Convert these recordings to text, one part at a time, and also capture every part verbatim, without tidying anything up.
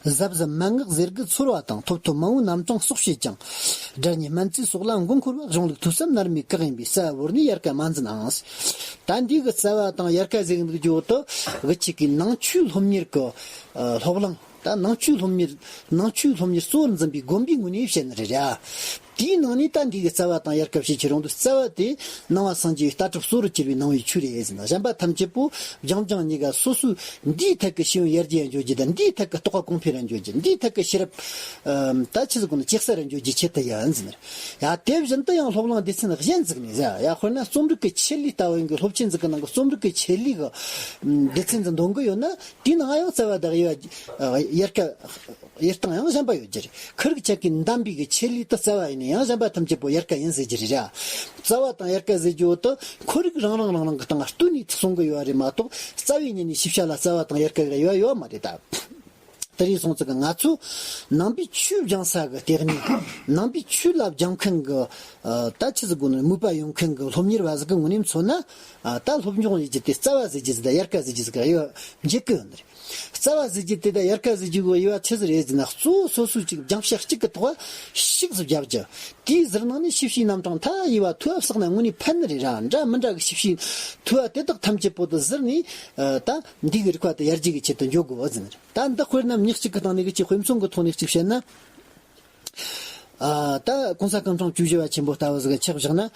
གཟབ་གཟབ་མན་ངག་ཟེར་གི་ཚོར་བ་དང་། ཐོབ་ཐོབ་མང་བོའི་རྣམ་གྲངས་སྲོག་བྱེད་ཅིང་། དགྲ་གཉེན་སྨན་རྩིས་སོགས་ལ་མགོ་འཁོར་བ། གཞུང་ལུགས་ཐོས་བསམ་ནར་མའི་བཀའ་ཡིན་པས། རྩ་བ་བོར་ནས་ཡལ་ག་མ་འཛིན་ཨང་། ད་འདི་གི་རྩ་བ་དང་ཡལ་ག་ཟེར་གི་འདུག་རྒྱུ་བོ་དུ་གི་ཆེ་གི་ནང་ཆོས་སློབ་གཉེར་གི་ཨ་སློབ་གླིང་། ད་ནང་ཆོས་སློབ་གཉེར། ནང་ཆོས་སློབ་གཉེར་གཙོ་བོར་འཛིན་པའི་དགོན་པའི་ངོས་ནས་བཤད་ནི་རེད་ར། དེའི་ནང་ནས་ད་འདི་གི་རྩ་བ་དང་ཡལ་ག་བཤད་ཁྱེར་ཡོང་དུས། རྩ་བ་དེ་ནང་པ་སངས་རྒྱས་པའི་ལྟ་གྲུབ་གཙོ་རུ་གྱུར་པའི་ནང་པའི་ཆོས་རེད་ཟེར་ན། གཞན་པ་ཐམས་ཅད་པོ་རྒྱང་རྒྱང་གཉིས་ཀ་སོ་སོའི་འདིའི་ཐད་ཀྱི་ཤེས་ཡོན་ཡར་རྒྱས་འགྱོ་རྒྱུ་དང་། འདིའི་ཐད་ཀྱི་རྟོགས་པ་གོང་འཕེལ་ར་འགྱོ་རྒྱུ། འདིའི་ཐད་ཀྱི་ཤེས་རབ་ཨམ་ད་ཆི་ཟིག་གོ་ནི་ཇེ་གསལ་ར་འགྱོ་རྒྱུའི་ཆེད་དུ་ཡིན་ཟེར་ན། ཡ་དེ་བཞིན་དུ་ཡང་སློབ་གླིང་སྡེ་ཚན་གཞན་ཟིག་ནས་ཟེར་ཡ། དཔེར་ན་རྩོམ་རིག་གི་ཆེད་ལས་ལྟ་བུ་ཡིན་གི་སློབ་ཆེན་ཟིག་གི་ནང་གི་རྩོམ་རིག་གི་ཆེད་ལས་གི་ཨམ་སྡེ་ཚན་ཟིག་འདོན་གི་ཡོད་ན། དེའི་ནང་ཡང་རྩ་བ་དང་དབྱེ་བ་ཡལ་ག་དབྱེ་སྟངས་ཡང་གཞན་པ་ཡོད་རྒྱུ་རེད། ཁོར་ཡུག་ཆ་གི་འདམ་པའི་གི་ཆེད་ལས་དུ་རྩ་བ་ཡིན་ན་ཡང་གཞན་པ་ཐམས་ཅད་པོ་ཡལ་ག་ཡིན་ཟེར་རྒྱུ་རེད་ར། རྩ་བ་དང་ཡལ་ག་ཟེར་རྒྱུ་དུ་ཁོར་ཡུག་རང་རང་རང་རང་གི་སྟེང་ལ་ལྟོས་ནས་གསུང་གི་ཡོད་རེད་མ་གཏོགས། རྩ་བའི་ཉིད་ནས་ཤེས་བྱ་ལ་རྩ་བ་དང་ཡལ་ག་གི་དབྱེ་བ་ཡོད་མ་རེད་ད། དེ་རེད་སོང་ཙི་གི་ང་ཚོ་ནང་པའི་ཆོས་སྦྱང་ས་གི་ལྟེ་གནས། ནང་པའི་ཆོས་ལ་སྦྱང་མཁན་གི་ཨ་ད་ཆི་ཟིག་གོ་ནི་མོས་པ་ཡོད་མཁན་གི་སློབ་གཉེར་བ་ཟིག་གི་ངོས་ནས་མཚོན་ན། ཨ་ད་སློབ་སྦྱོང་ཡེད་རྒྱུ་དེ་རྩ་བ་ཟེར་རྒྱུ་ཟིག་དང་ཡལ་ག་ཟེར་རྒྱུ་ཟིག་གི་དབྱེ་བ་འབྱེད་གི་ཡོད་ནི་རེད། རྩ་བ་ཟེར་རྒྱུ་དེ་དང་ཡལ་ག་ཟེར་རྒྱུ་གི་དབྱེ་བ་ཆི་ཟིག་རེད་ཟེར་ན། གཙོ་བོ་སོ་སོའི་ཅིག་སྦྱང་བྱ་གཅིག་གི་ཐོག་ཤུགས་ཟིག་བརྒྱབ་རྒྱུ། དེའི་ཟུར་ནང་ནས་ཤེས་བྱའི་རྣམ་གྲངས་མཐའ་ཡས་པ་ཐོས་པ་བསགས་ན་དངོས་གནས་ཕན་ནི་རེད་ར། འདྲ་མི་འདྲ་གི་ཤེས་བྱའི་ཐོས་པ་དེ་དག་ཐམས་ཅད་པོ་དུ་ཟུར་ནས་ཨ་ད་འདི་གི་རིག་པ་དེ་ཡར་རྒྱས་ཀྱི་ཆེད་དུ་འཇོག་དགོས་པ་ཟེར་ནི་རེད། ད་འདི་དཔེར་ན་མྱི་གཅིག་གི་སྟེང་ནས་གི་ཅིག་དཔེ་མཚོན་གི་ཐོག་ནས་གཅིག་བཤད་ན། ཨ་ད་གོང་ས་སྐུ་ཕྲེང་བཅུ་བཞི་པ་ཆེན་པོ་ལྟ་བུ་ཟིག་གི་ཆ་བཞག་ན། ཨ་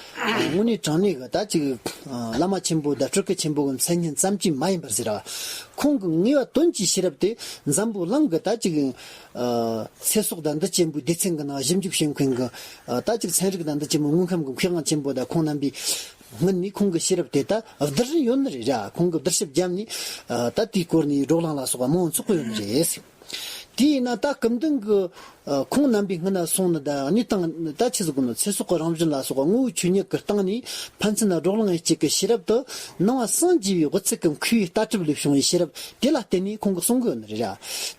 དངོས་གནས་དྲང་གནས་གི་ད་ཅིག་ཨ་བླ་མ་ཆེན་པོ་དང་སྤྲུལ་སྐུ་ཆེན་པོ་གི་མཚན་སྙན་ཙམ་གྱིས་མ་ཡིན་པར་ཟེར་བ། ཁོང་གི་ངེས་པ་དོན་གྱི་ཤེས་རབ་དེ་འཛམ་བུ་གླིང་གི་ད་ཅིག་ཨ་ཚེ་སྲོག་དང་འདི་ཅན་པོའི་སྡེ་ཚན་གི་ནང་ཞིབ་འཇུག་བྱེད་མཁན་གི་ཨ་ད་ཅིག་ཚན་རིག་དང་འདི་ཅན་པོའི་དངོས་ཁམས་གི་མཁས་དབང་ཆེན་པོ་དང་ཁོང་རྣམ་པའི་སྔུན་ནས་ཁོང་གི་ཤེས་རབ་དེ་ད་བསྡུར་རིན་ཡོད་ནི་རེད་ར། ཁོང་གི་བསྡུར་ཞིབ་བརྒྱབ་ནས་ཨ་ད་དེའི་སྐོར་ནས་བགྲོ་གླེང་ལ་སོགས་པ་མང་བོ་འཚོགས་གི་ཡོད་ནི་རེད། དེས་ན་ད་སྐུ་མདུན་གྱི་ཨ་ཁོང་རྣམ་པའི་སྔུན་ན་སོང་ནི་ད་གནས་སྟངས་ད་ཆི་ཟིག་གོ་ནི་ཚེ་སྲོག་གི་རང་བཞིན་ལ་སོགས་པ་ངོ་བོའི་ཆོས་ཉིད་ཀྱི་སྟེང་ནས་ཕན་ཚུན་ན་བགྲོ་གླེང་ཡེད་ཅིག་གི་ཤེས་རབ་ཏུ་ནང་པ་སངས་རྒྱས་པའི་དབུ་ཚད་ཀྱི་མཁས་པའི་ལྟ་གྲུབ་ལས་བྱུང་བའི་ཤེས་རབ་དེ་ལ་བརྟེན་ནས་ཁོང་གིས་གསུང་གི་ཡོད་ནི་རེད་ར།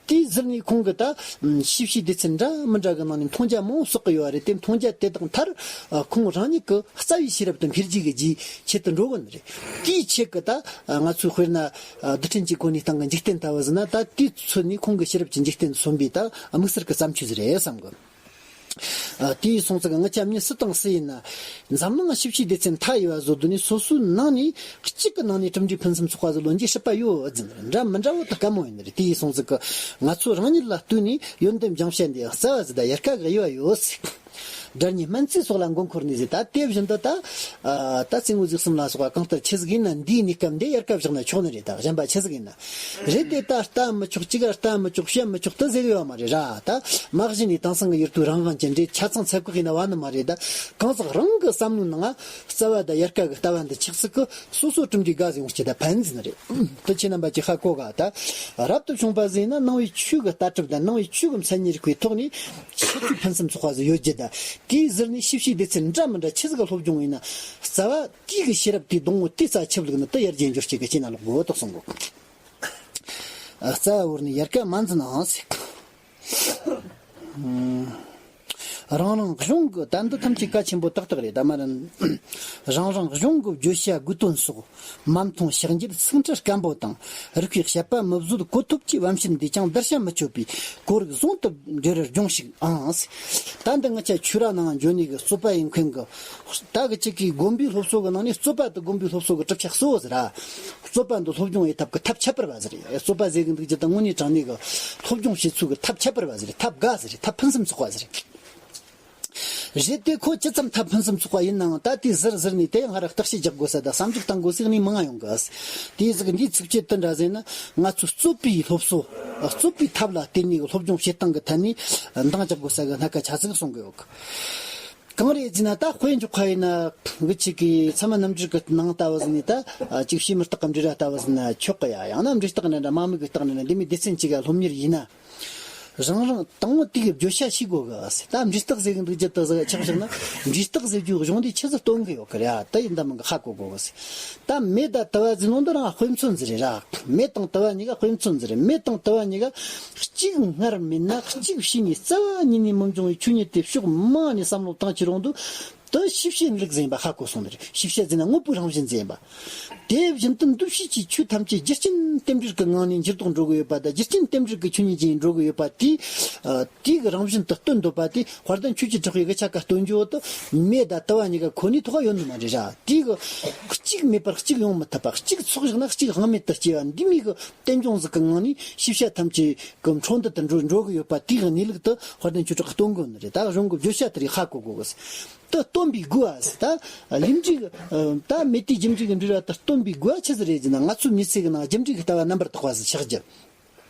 དེའི་ཟུར་ནས་ཁོང་གིས་ད་ཤེས་བྱའི་སྡེ་ཚན་འདྲ་མི་འདྲ་གི་ནང་ནས་མཐོང་རྒྱ་མང་བོ་བསགས་གི་ཡོད་རེད་དེ། མཐོང་རྒྱ་དེ་དག་མཐར་ཁོང་རང་ཉིད་ཀྱི་རྩ་བའི་ཤེས་རབ་ཏུ་འཕེལ་རྒྱས་ཀྱི་རྗེས་ཆེད་དུ་འགྲོ་གི་ནི་རེད། དེའི་ཆེད་ཀྱི་ད་ང་ཚོའི་དཔེར་ན། ཨ་རྡུལ་ཕྲན་གྱི་གོ་གནས་སྟེང་གི་འཇིག་རྟེན་ལྟ་བུ་ཟེར་ན། ད་དེའི་ཚུལ་ནས་ཁོང་གི་ཤེས་རབ་ཀྱི་འཇིག་རྟེན་མཚོན་པའི་ད་དམིགས་བསལ་གྱི་བརྩམས་ཆོས་ཟིག་རེད་བསམ་གི། ཨ་དེའི་སོང་ཙང་ང་ཅག་མི་སུ་དང་སུ་ཡིན་ན། འཛམ་གླིང་ཤེས་བྱའི་སྡེ་ཚན་མཐའ་ཡས་པ་བཟོ་དོན་ནི་སོ་སོའི་ནང་ནས་གཅིག་གི་ནང་ནས་གྲུབ་འབྲས་ཕུན་སུམ་ཚོགས་པ་ཟིག་ལོན་རྒྱུའི་སྲིད་པ་ཡོད་ཟེར་ན་འདྲ་མི་འདྲ་བོ་ད་དཀའ་མོ་ཡིན་ནི་རེད། དེའི་སོང་ཙང་གི་ང་ཚོ་རང་ཉིད་ལ་ལྟོས་ནས་ཡོན་ཏན་སྦྱང་བྱ་འདི་ཡང་རྩ་བ་ཟིག་དང་ཡལ་ག་གི་དབྱེ་བ་ཡོད་ཟེར། སྒྲ་སྙན་སྨན་རྩིས་སོགས་ལ་མགོ་འཁོར་ནས་ཟེར། ད་དེ་བཞིན་དུ་ད་ཨ་ད་རྩེ་དངོས་རྫས་གསུམ་ལ་སོགས་པ་གང་ལྟར་ཆི་ཟིག་ཡིན་ན་འདིའི་གནས་སྐབས་འདི་ཡལ་ག་བཞག་ན་ཆོག་ནི་རེད། ད་གཞན་པ་ཆི་ཟིག་ཡིན་ན་རེད་དེ། ད་ལྟ་མི་ཆོག་གཅིག་ག་ལྟ་མི་ཆོག་བཤད་མི་ཆོག་ཏུ་ཟེར་གི་ཡོད་མ་རེད་ར། ད་མ་གཞི་ནས་དེང་སང་གི་ཡུལ་དུས་རང་དབང་ཅན་འདྲ་ཆ་ཚང་ཚད་བཀག་ཡིན་ན་བ་ནི་མ་རེད། ད་གང་ཟག་རང་གི་བསམ་བློའི་ནང་རྩ་བ་དང་ཡལ་ག་གི་ལྟ་བ་འདི་ཆགས་ཚུལ་གི་སོ་སོ་གྲུབ་འབྲས་དགའ་ཟིག་ཡོང་རྒྱུ་ད་ཕན་ཟིན་རེད། དུ་ཁྱེད་རྣམ་པ་ཀྱིས་ཧ་གོ་ག་ད་རབ་ཏུ་བྱུང་བ་ཟིག་ཡིན་ན་ནང་པའི་ཆོས་ཀྱི་ལྟ་གྲུབ་དང་ནང་པའི་ཆོས་ཀྱི་མཚན་ཉིད་རིག་པའི་ཐོག་ནས་ཆེས་ཆེས་ཕུན་སུམ་ཚོགས་པ་ཟིག་ཡོད་རྒྱུ་ད། དེའི་ཟུར་ནས་ཤེས་བྱའི་སྡེ་ཚན་འདྲ་མི་འདྲ་ཆི་ཟིག་ག་སློབ་སྦྱོང་ཡིན་ན་རྩ་བ་དེའི་གི་ཤེས་རབ་དེའི་སྡོང་བོ་དེ་རྩ་ཆུ་བླུགས་ན་དེ་ཡར་རྒྱས་འགྱུར་རྒྱུ་གི་ཁྱེད་རྣམ་ལོག་དགོས་དོགས་གསུང་གོ། རྩ་བ་བོར་ནས་ཡལ་ག་མ་འཛིན་ནའང་ཟེར། རང་རང་གཞུང་གི་ད་འདི་ཐམས་ཅད་གལ་ཆེན་པོ་ཏག་ཏག་རེད། ད་མ་རན། རང་རང་གཞུང་གི་བརྗོད་བྱ་དགོས་དོན་སོགས་མ་མཐོང་ཕྱག་འགྱེད་ཚིག་འཁྲི་སྐམ་པོ་དང་། རིག་པའི་དཔྱད་པ་མི་བཟོད་གོ་ཐོབ་ཀྱི་བམ་ཞིག་འདི་ཀྱང་བསྡུར་བྱ་མི་ཆོད་པའི་གོ་རིག་ཟུང་དུ་འབྲེལ་བར་སྦྱོངས་ཤིག་ཨང་། ད་འདི་ང་ཆ་ཆོས་ར་ནང་འཇོན་ནི་གི་རྩོད་པ་ཡིན་མཁན་གི། ད་གི་ཅིག་གི་དགོན་པའི་སློབ་གསོ་གི་ནང་ནས་རྩོད་པ་དེ་དགོན་པའི་སློབ་གསོ་གི་གྲུབ་ཆ་གཙོ་བོ་ཟེར་ར། རྩོད་པ་འདི་སློབ་སྦྱོང་ཡེད་ཐབས་ཀྱི་ཐབས་ཁྱད་པར་བ་ཟེར། རྩོད་པ་ཟེར་གི་འདུག་རྒྱུ་དང་དངོས་གནས་དྲང་གནས་གི་སློབ་སྦྱོང་བྱེད་ཚུལ་གྱི་ཐབས་ཁྱད་པར་བ་ཟེར། ཐབས་དགའ་ཟེར། ཐབས་ཕུན་སུམ་ཚོགས་པ་ཟེར། རེད་དེ། ཁོ་ཇི་ཙམ་ཐབས་ཕུན་སུམ་ཚོགས་པ་ཡིན་ནའང་ད་དེ་ཟུར་ཟུར་ནས་དེ་ཡང་སྔར་བརྟག་དཔྱད་རྒྱག་དགོས་ས་དང་བསམ་གཞིག་གཏང་དགོས་ས་ནི་མང་ང་ཡོང་གི། དེའི་ཟིག་འདིའི་ཚིགས་བཅད་དེ་འདྲ་ཟེར་ན་ང་ཚོ་རྩོད་པའི་སློབ་གསོ། རྩོད་པའི་ཐབས་ལ་བརྟེན་ནས་སློབ་སྦྱོང་བྱེད་སྟངས་ཀྱི་ཐད་ནས་འདང་རྒྱག་དགོས་ས་གི་སྣ་ཁ་ཆ་ཟིག་གསུང་གི་ཡོད་གི། གང་རེད་ཟེར་ན་ད་དཔེ་འཇོག་ཁ་ཡིན་ན་གི་ཅིག་གི་ཚད་མ་རྣམ་འགྲེལ་གི་ནང་ལྟ་བུ་ཟིག་ནས་ད་ཅིག་ཕྱིའི་མི་རྟག་གི་འབྲེལ་སྒྲ་ལྟ་བུ་ཟིག་ན་ཆོག་གི་ཡ། ཡང་ན་འབྲས་རྟགས་འདྲ་འདྲ་མ་དམིགས་གི་རྟགས་འདྲ་འདྲ་འདི་མོའི་སྡེ་ཚན་གཅིག་ག་སློབ་གཉེར་ཡིན་ན། རང་རང་དང་པོ་དེ་གི་བརྗོད་བྱ་ཤེས་དགོས་གི་ཟེར། ད་འབྲས་རྟགས་ཟེར་གི་འདུག་རྒྱུ་དག་ཟིག་ཆགས་བཞག་ན་འབྲས་རྟགས་ཟེར་རྒྱུའི་གཞུང་དེ་ཆི་ཟིག་སྟོན་གི་ཡོད་གི་རེད། ཨ་ད་ཡིན་ད་མིན་གི་ཧ་གོ་དགོས་གི་ཟེར། ད་མེ་དང་དུ་བ་ཟེར་ནོ་འདི་རང་དཔེ་མཚོན་ཟིག་རེད་ར། མེ་དང་དུ་བ་གཉིས་ཀ་དཔེ་མཚོན་ཟིག་རེད། མེ་དང་དུ་བ་གཉིས་ཀ་གཅིག་སྔར་མེད་ན་གཅིག་ཕྱིས་ནས་རྩ་བ་ཉིད་ནས་མི་འབྱུང་བའི་ཆོས་ཉིད་དེ་ཕྱོགས་མང་ནས་བསམ་བློ་བཏང་ཁྱེར་ཡོང་དུས། དུ་ཤེས་བྱའི་གནས་ལུགས་ཟིན་པ་ཧ་གོ་སོང་ནི་རེད། ཤེས་བྱ་ཟེར་ན་དངོས་པོའི་རང་བཞིན་ཟིན་པ། དེ་བཞིན་དུ་འདུ་ཤེས་ཀྱི་ཆོས་ཐམས་ཅད་རྒྱུ་རྐྱེན་རྟེན་འབྲེལ་གྱི་ངང་ནས་འགྱུར་ལྡོག་འགྲོ་གི་ཡོད་པ་དང་། རྒྱུ་རྐྱེན་རྟེན་འབྲེལ་གྱི་ཆོས་ཉིད་ཀྱིས་འགྲོ་གི་ཡོད་པ་དེས། ཨ། དེའི་རང་བཞིན་དུ་སྟོན་འདོད་པ་དེ་དཔལ་ལྡན་ཆོས་ཀྱི་གྲགས་པའི་དབུ་ཅག་ག་སྟོན་རྒྱུ་དུ་མེ་དང་དུ་བ་གཉིས་ཀ་ཁོ་ནའི་ཐོག་ཡོད་ནི་མ་རེད་ར། དེའི་གཅིག་མེད་པར་གཅིག་ཡོང་མི་ཐུབ་པ། གཅིག་ཚོགས་བཞག་ན་གཅིག་དབང་མེད་དུ་སྐྱེ་བ། འདི་མོ་གི་རྟེན་འབྱུང་ཟིག་གི་ངང་ནས་ཤེས་བྱ་ཐམས་ཅད་གི་འཕྲོ་འདི་ལྟར་འགྲོ་འགྲོ་གི་ཡོད་པ་དེའི་གནས་ལུགས་དུ་དཔལ་ལྡན་ཆོས་གྲགས་སྟོན་དགོས་ནི་རེད། ད་གཞུང་གི་བརྗོད་བྱ་དེ་རིགས་ཧ་གོ་དགོས་གི། དེ་སྟོན་པའི་དགོས་པ་ཟེར། ད་ལས་འབྲས་ཀྱི། ད་མེ་དེས་རྒྱུ་འབྲས་ཀྱི་འབྲེལ་བ་དེ་སྟོན་པའི་དགོས་པ་ཆི་ཟིག་རེད་ཟེར་ན། ང་ཚོའི་མི་ཚེ་གི་ནང་རྒྱུ་འབྲས་ཀྱི་ལྟ་བ་རྣམ་པར་དག་པ་ཟིག་ཆགས་རྒྱུ།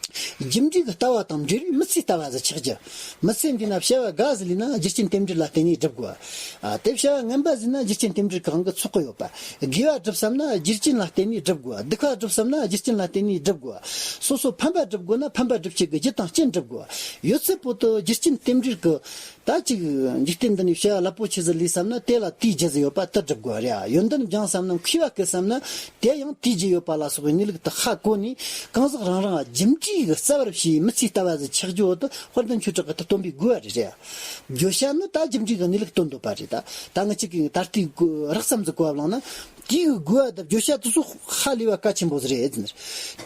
རྒྱུ་འབྲས་ཀྱི་ལྟ་བ་དང་འབྲེལ་བའི་མི་ཚེའི་ལྟ་བ་ཟིག་ཆགས་རྒྱུ། མི་ཚེ་འདི་ན་བྱ་བ་དགའ་ཟིག་ལས་ན་རྒྱུ་རྐྱེན་རྟེན་འབྲེལ་ལ་བརྟེན་ནས་སྒྲུབ་དགོས། ཨ། དེ་བྱ་བ་ངན་པ་ཟིག་ན་རྒྱུ་རྐྱེན་རྟེན་འབྲེལ་གྱི་དབང་གིས་འཚོགས་གི་ཡོད་པ། དགེ་བ་སྒྲུབ་བསམ་ན་རྒྱུ་རྐྱེན་ལ་བརྟེན་ནས་སྒྲུབ་དགོས། སྡིག་པ་སྒྲུབ་བསམ་ན་རྒྱུ་རྐྱེན་ལ་བརྟེན་ནས་སྒྲུབ་དགོས། སོ་སོ་ཕན་པ་སྒྲུབ་དགོས་ན་ཕན་པ་སྒྲུབ་བྱེད་ཀྱི་རྒྱུ་དང་རྐྱེན་སྒྲུབ་དགོས། ཡོད་ཚད་པོ་དེ་རྒྱུ་རྐྱེན་རྟེན་འབྲེལ་གྱི། ད་ཅིག་འཇིག་རྟེན་འདི་ནས་བྱ་བ་རླབས་པོ་ཆེ་ཟིག་ལས་བསམ་ན་དེ་ལ་དེའི་རྒྱུ་ཟིག་ཡོད་པ་དེ་སྒྲུབ་དགོས་རེད། ཡོན་ཏན་སྦྱང་བསམ་ན་མཁས་པ་བསྐུལ་བསམ་ན་དེ་ཡང་དེའི་རྒྱུ་ཡོད་པ་ལ་སོགས་པའི་གནས་ལུགས་དེ་ཧ་གོ་ནས། གང་ཟག་རང་རང་རྒྱུ་འབྲས་ཀྱི་རྩ་བར་བྱས་མི་ཚེའི་ལྟ་བ་ཟིག་ཆགས་རྒྱུ་བོ་དེ་དཔལ་ལྡན་ཆོས་གྲགས་ཀྱིས་དེ་སྟོན་པའི་དགོས་པ་རེད། རེད། བརྗོད་བྱ་ནི་ད་རྒྱུ་འབྲས་ཀྱི་གནས་ལུགས་སྟོན་འདོད་པ་རེད། ད་ད་ང་གཅིག་གིས་ད་ལྟའི་རགས་ཙམ་ཟིག་གོ་བ་བླངས་ན། དེའི་དགོས་པ་དང་བརྗོད་བྱ་དེ་ཚོ་ཧ་ལས་པ་གལ་ཆེན་པོ་ཟིག་རེད་ཟེར།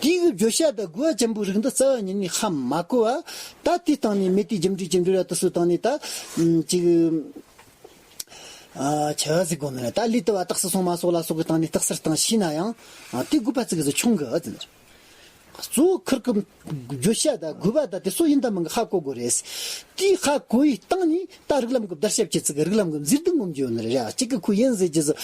དེའི་བརྗོད་བྱ་དང་དགོས་པ་ཅན་པོའི་རིགས་འདི་རྩ་བ་ཉིད་ནས་ཧ་མ་གོ་བ། ད་དེའི་སྟེང་ནས་མེ་དེས་རྒྱུ་འབྲས་ཀྱི་འབྲེལ་བ་དེ་ཚོའི་སྟེང་ནས་ད་ཅིག་ཨ། ཆི་ཟིག་དགོས་ནི་རེད། ད་ལས་དུ་བ་རྟགས་སུ་སོང་མ་སོང་ལ་སོགས་ཀྱི་སྟེང་ནས་རྟགས་གསལ་བཏང་ཤེས་ན་ཡང་། ཨ། དེ་དགོས་པ་ཙིག་གེ་ཟིག་ཆུང་གི་ཟེར། གཙོ་བོ་ཁུར་གི་བརྗོད་བྱ་དང་དགོས་པ་དང་དེ་ཚོ་ཡིན་དང་མིན་གི་ཧ་གོ་དགོས་རེད། དེའི་ཧ་གོ་བའི་སྟེང་ནས་ད་རིགས་ལམ་གྱི་བརྡར་ཤ་བཅད་ཚིག་གི་རིགས་ལམ་གྱི་མཛེས་སྡུག་ངོམ་རྒྱུ་ཡོད་ནི་རེད། གཅིག་གི་ཁོ་ཡིན་ཟེར་རྒྱུ་ཟིག་